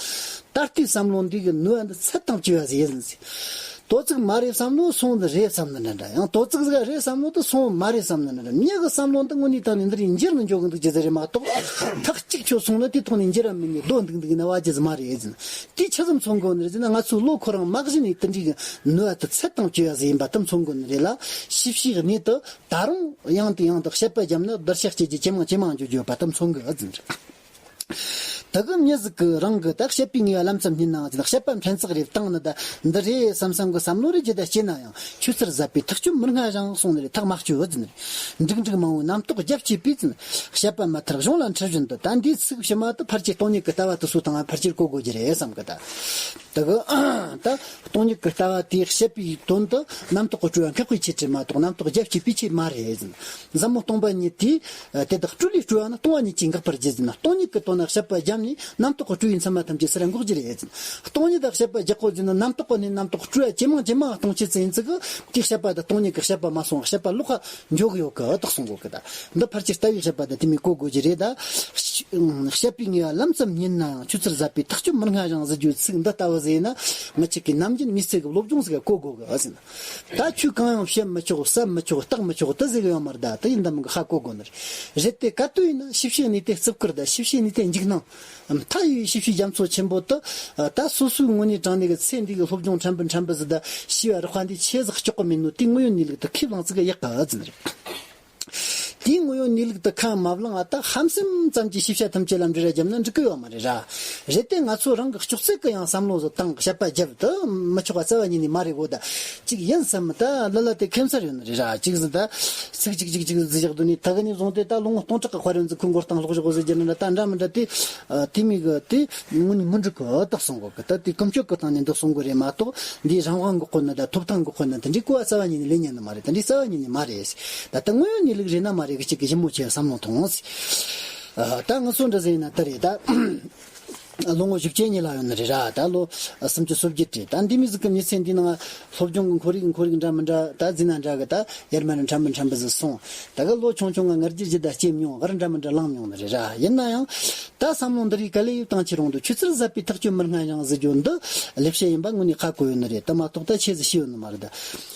ད་ལྟའི་བསམ་བློ་འདི་གི་ནུས་པ་འདི་ཚད་དང་བཅས་པ་ཟིག་ཡིན་ཟེར། ཏོག་ཙིག་མ་རེད་བསམ་ནོ་སོང་ནི་རེད་བསམ་ནི་འདྲ་འདྲ། ཡང་ཏོག་ཙིག་ཟིག་རེད་བསམ་ནོ་དེ་སོང་མ་རེད་བསམ་ནི་འདྲ་འདྲ། མྱི་གི་བསམ་བློ་འདི་དངོས་གནས་དྲང་གནས་འདི་རེད། འགྱུར་ནི་འགྱོ་གི་འདུག་ཅི་ཟེར་རེད་མ་གཏོགས། ཐག་གཅིག་ཆོད་སོང་ན་དེ་ཐོག་ནས་འགྱུར་བ་མེད་ནས་སྡོད་འདུག་འདུག་ན་བ་ཅི་ཟིག་མ་རེད་ཟེར་ན། དེ་ཆི་ཙམ་མཚོན་གོ་ནི་རེད་ཟེར་ན། ང་ཚོའི་བློ་ཁོ་རང་མ་གཞི་ནས་དེ་འདྲའི་གི་ནུས་པ་དེ་ཚད་དང་བཅས་པ་ཟིག་ཡིན་པ་དེ་མཚོན་གོ་ནི་རེད་ལ། ཤེས་བྱའི་གནས་དེ་ད་རུང་ཡང་དང་ཡང་དུ་དཔྱད་པ་བརྒྱབ་ན་བརྡར་ཤ་གཅོད་རྒྱུ་ཇེ་མང་ཇེ་མང་འགྱོ་རྒྱུ་ཡོད་པ་དེ་མཚོན་གི་ཟེར་ནི་རེད། དེ་གི་མྱི་ཟིག་གིས་རང་གི་ད་བཤད་པའི་ངེས་པ་ལམ་ཙམ་རྙེད་ནའང་ཟེར། བཤད་པ་ཕྲན་ཚེགས་རེ་བཏང་ནི་ད་འདི་རེད་བསམ་བསམ་གི་བསམ་བློ་རེ་ཇི་ལྟར་སྐྱེས་ན་ཡང་། ཆུ་ཚོད་ཟད་པའི་ཐག་གཅོད་མི་སྔ་ཞིང་གསུངས་ནི་རེད། ཐག་མ་གཅོད་ཟེར་ནི་རེད། འགྲིག་འགྲིག་མང་བོའི་རྣམ་རྟོག་རྒྱབ་སྐྱེས་པས་ཟེར་ནི། བཤད་པ་མ་ཐར་གཞུང་ལ་འཁྲིལ་བཞིན་དུ། ད་འདིའི་ཚིག་ཕྱི་མ་དེ་ཕལ་ཆེར་སྟོང་ཉིད་ཀྱི་ལྟ་བ་དེ་ཚོ་དང་ཕལ་ཆེར་གོ་དགོས་རྒྱུ་རེད་བསམ་གི་ད། དེ་གི་ད་སྟོང་ཉིད་ཀྱི་ལྟ་བ་དེ་བཤད་པའི་དོན་དུ་རྣམ་རྟོག་གི་སྤྲོས་པ་འགག་པའི་ཆེད་དུ་མ་གཏོགས་རྣམ་རྟོག་རྒྱ་བསྐྱེད་པའི་ཆེད་མ་རེད་ཟེར། ཟབ་མོ་སྟོང་པ་ཉིད་དེ་དེ་དག་སྤྲོས་ལས་སྤྲོས་པ་ནི་སྟོང་པ་ཉིད་ཀྱིས་འགག་པར་བགྱི་ཟེར་ན། སྟོང་ཉིད་ཀྱི་དོན་ན་བཤད་པ་བརྒྱབ་ནས་རྣམ་རྟོག་གི་སྤྲོས་པའི་མཚན་མ་ཐམས་ཅད་སུ་ར་འགོག་རྒྱུ་རེད་ཟེར། སྟོང་ཉིད་དང་བཤད་པ་རྒྱག་གོ་ཟེར་ན་རྣམ་རྟོག་གི་ནི་རྣམ་རྟོག་སྤྲོས་པ་ཇེ་མང་ཇེ་མང་གཏོང་ཆེད་ཙམ་ཡིན་ཙི་གི་དེ་བཤད་པ་དང་སྟོང་ཉིད་ཀྱི་བཤད་པ་མ་སོང་བ་བཤད་པ་ལོག་ག་འཇོག་ཡོད་གི་དག་གསུང་གོ་གི་ད། འདི་ཕལ་ཆེར་ལྟ་བའི་བཤད་པ་དང་དེ་མོ་གོ་དགོས་ཀྱི་རེད་ད། བཤད་པའི་ངེས་པ་ལམ་ཙམ་ཉིད་ནའང་ཆོས་ཚུལ་ཟབ་པའི་ཐག་ཆོད་མི་སྔ་ཞིང་ཟེར་རྒྱུའི་ཚིག་འདི་ལྟ་བུ་ཟིག་ཡིན་ན་ང་ཅག་གི་ནམ་རྒྱུན་མི་ཚེ་གི་སློབ་སྦྱོང་ཟིག་ག་གོ་དགོས་གི་ཟེར་ན། ད་ཆོས་གང་ཡང་བཤད་མི་ཆོག་བསམ་མི་ཆོག་བརྟག་མི་ཆོག་དེ་ཟིག་ཡོད་མ་རེད་ད། དེ་ཡིན་ད་མིན་གི་ཧ་གོ་དགོས་ནི་རེད། རེད་དེ་ག་དུས་ཡིན་ན་ཤེས་བྱའི་གནས་དེ་བརྩི་བཀུར་དང་ཤེས་བྱའི་གནས་དེ་འཇིགས་སྣང་། མཐའ་ཡས་ཤེས་བྱའི་རྒྱ་མཚོ་ཆེན་པོ་དུ། ད་སོ་སོའི་ངོས་ནས་དྲངས་ནས་གི་ཚེ་འདི་གི་སློབ་སྦྱོང་ཕྲན་བུ་ཕྲན་བུ་ཟིག་དང་ཤེས་པ་རགས་པ་འདི་ཆེ་ཟིག་ལྕོགས་གི་མེད་ནོ་དེ་དངོས་ཡོད་གནས་ལུགས་དུ་ཁས་བླངས་ཙི་གི་ཡག་གི་ཟེར་ནི་རེད། དེའི་དངོས་ཡོད་གནས་ལུགས་དུ་ཁས་མ་བླངས་ཨ་ད་ཧམ་སེམས་ཙམ་གྱི་ཤེས་བྱ་ཐམས་ཅད་ལ་འབྲེལ་བ་བརྒྱབ་ན་འགྲིག་གི་ཡོད་མ་རེད་ར། རེད་དེ་ང་ཚོ་རང་གི་ལྕོགས་ཚད་ཀྱི་ཡང་བསམ་བློ་ཟིག་བཏང་བཤད་པ་བརྒྱབ་དུ་མི་ཆོག་པ་རྩ་བ་ཉིད་ནས་མ་རེད་གོ་ད། གཅིག་ཡིན་བསམ་ད་ལ་ལ་དེ་ཁེམ་སར་ཡོད་ནི་རེད་ར། གཅིག་ཟིག་ད་ཚིག་གཅིག་གཅིག་གཅིག་ཟིག་བཞག་དུས་ནས་ད་གི་ནས་བཟུང་སྟེ་ད་ལོ་ངོ་སྟོང་ཕྲག་གི་དཔལ་ཡོན་ཟིག་ཁོའི་མགོ་སྟེང་སློག་བཞག་གོ་ཟེར་རྒྱུ་ནི་ར། ད་འདྲ་མི་འདྲ་དེ་དེ་མི་གི་དེ་དངོས་གནས་མི་འགྲིག་གི་དག་གསུང་གོ་གི། ད་དེ་ཀུན་སྤྱོད་ཀྱི་སྟེང་ནས་འདི་གསུང་གི་རེད་མ་གཏོགས་འདིའི་རང་དབང་འགོག་གོ་ནི་ད་ཐོབ་ཐང་འགོག་གོ་ནི་དེ་འདྲའི་གོ་བ་རྩ་བ་ཉིད་ནས་ལེན་ཉན་ནི་མ་རེད། དེ་འདྲའི་རྩ་བ་ཉིད་ནས་མ་རེད། ད་ལྟ་དངོས་ཡོད་གནས་ལུགས་རེད་ན་མ་རེད་གི་གཅིག་གི་ཞིབ་མོ་བྱས་བསམ་བློ་ཐོངས། ད་ང་ཚོ་འདྲ་ཟིག་ཡིན་ན་ད་རེད་ད། ལོ་ངོ་བཞི་བཅུ་གཉིས་ལ་ཡོད་ནི་རེད་ར། ད་ལོ་སུམ་ཅུ་སོ་བརྒྱད་རེད། ད་འདི་མི་ཟིག་གི་མི་ཚེ་འདི་ནང་སློབ་སྦྱོང་གི་ཁོར་ཡུག་ཁོར་ཡུག་འདྲ་མི་འདྲ་ད་འཛིན་ན་འདྲ་གི། ད་ཡར་མར་ཕྲན་བུ་ཕྲན་བུ་ཟིག་སོང་། ད་གི་ལོ་ཆུང་ཆུང་ང་ང་རྒྱལ་ཇི་ལྟར་སྐྱེས་མྱོང་། ང་ར་འདྲ་མི་འདྲ་བླངས་མྱོང་ནི་རེད་ར། ཡིན་ན་ཡང་ད་བསམ་བློ་འདི་རིགས་ག་ལེ་ཡོད་བཏང་ཆི་རུང་དུ་ཆོས་ཚུལ་ཟབ་པའི་ཐག་ཆོད་མི་སྔ་ཞིང་ཟེར་རྒྱུ་འདི་ལེགས་བཤད་ཡིན་པ་དངོས་གནས་ཧ་གོ་ཡོད་ནི་རེད། ད་མ་གཏོགས་ད་ཆི་ཟིག་ཤེས་ཡོད་ནི་མ་རེད་ད།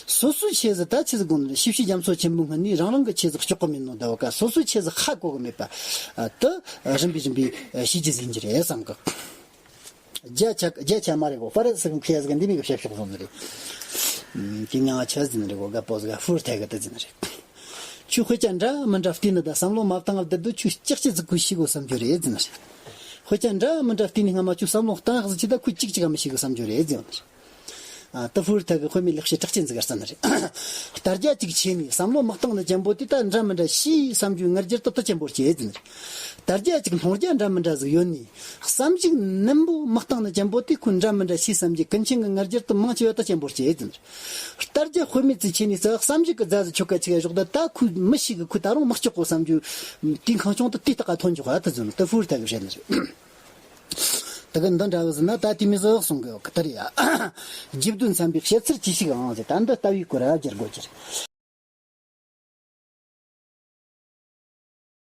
སོ་སོའི་ཆེད་ཟིག་ད་ཆི་ཟིག་དགོངས་ནི་རེད། ཤེས་བྱའི་རྒྱ་མཚོ་ཆེན་པོའི་སྔུན་ནས་རང་རང་གི་ཆེད་ཟིག་ལྕོགས་གི་མེད་ནོ་ད་བ་ཀ། སོ་སོའི་ཆེད་ཟིག་ཧ་གོ་གི་མེད་པ་དུ་རིམ་པས་རིམ་པས་ཤེས་རྒྱུ་ཟིན་གྱི་རེད་བསམ་གི། བརྒྱ་ཆ་བརྒྱ་ཆ་མ་རེད་གོ། ཧྥ་རན་སི་གི་ཁྱེད་ཟིག་འདི་མི་གི་བཤད་ཕྱོགས་བཟུང་ནི་རེད། དེ་མྱང་ཆ་ཟིན་རེད་གོ། དགའ་པོ་ཟིག་ཧྥུར་ཐལ་གི་ད་ཟིན་རེད། ཆོས་དཔེ་ཆ་འདྲ་མི་འདྲ་བལྟས་ནི་ད་བསམ་བློ་མ་བཏང་བ་བསྡད་དུས་ཆོས་ལྕགས་ཀྱི་ཟིག་གོ་ཤེས་གོ་བསམ་རྒྱུ་རེད་ཟིན་རེད། དཔེ་ཆ་འདྲ་མི་འདྲ་བལྟས་ནི་སྔ་མ་ཆོས་བསམ་བློ་བཏང་ཟིག་ཅི་ད་ཁོས་གཅིག་གཅིག་ག་མི་ཤེས་གི་བསམ་རྒྱུ་རེད་ཟིན་རེད། ཨ། ཏི་ཧྥུ་རི་ཐ་གི་དཔེ་མེད་ལེགས་བཤད་གྲགས་ཅན་ཟིག་ག་རྩ་ནི་རེད། ལྟ་རྒྱ་གཅིག་ཆེ་ནི་བསམ་བློ་མི་བཏང་ནི་ཅན་པོ་དེ་ད་འདྲ་མི་འདྲ་ཤེས་བསམ་རྒྱུའི་ང་རྒྱལ་དུ་དུ་ཅན་པོ་སྐྱེ་ཟིན་རེད། ལྟ་རྒྱ་གཅིག་སྣང་རྒྱ་འདྲ་མི་འདྲ་ཟིག་ཡོད་ནི་བསམ་གཞིག་ནན་པོ་མི་བཏང་ནི་ཅན་པོ་དེ་ཁོས་འདྲ་མི་འདྲ་ཤེས་བསམ་གྱི་ཀུན་མཁྱེན་གི་ང་རྒྱལ་དུ་མང་ཆེ་བ་དུ་ཅན་པོ་སྐྱེ་ཟིན་རེད། ལྟ་རྒྱ་དཔེ་མེད་ཙི་ཆེ་ནི་ཙི་བསམ་གཞིག་གི་རྫ་ཟིག་ཆོ་ག་ཆེ་ག་ཞོག་ད་ད་ཁོས་མི་ཤེས་གི། ཁོས་ད་རུང་མི་ལྕོགས་གོ་བསམ་རྒྱུ་དེ་ཁང་ཆུང་དུ་དེ་ལྟ་ག་ཐོན་འཇོག་ག་དུ་ཟིན་ཏི་ཧྥུ་རི་ཐ་གི་བཤད་ནི་རེད། དེ་གི་འདི་འདྲ་བ་ཟེར་ན་ད་དེ་མི་ཟིག་གསུང་གི་ཡོད་གི་དེ་རེད་ཡ། རྗེ་བདུད་འཚམས་པའི་བཤད་ཚུལ་ཅི་ཞིག་ཨང་ཟེར། ད་འདི་ལྟ་བའི་སྐོར་ར་བསྒྱུར་དགོས་ཀྱི་རེད།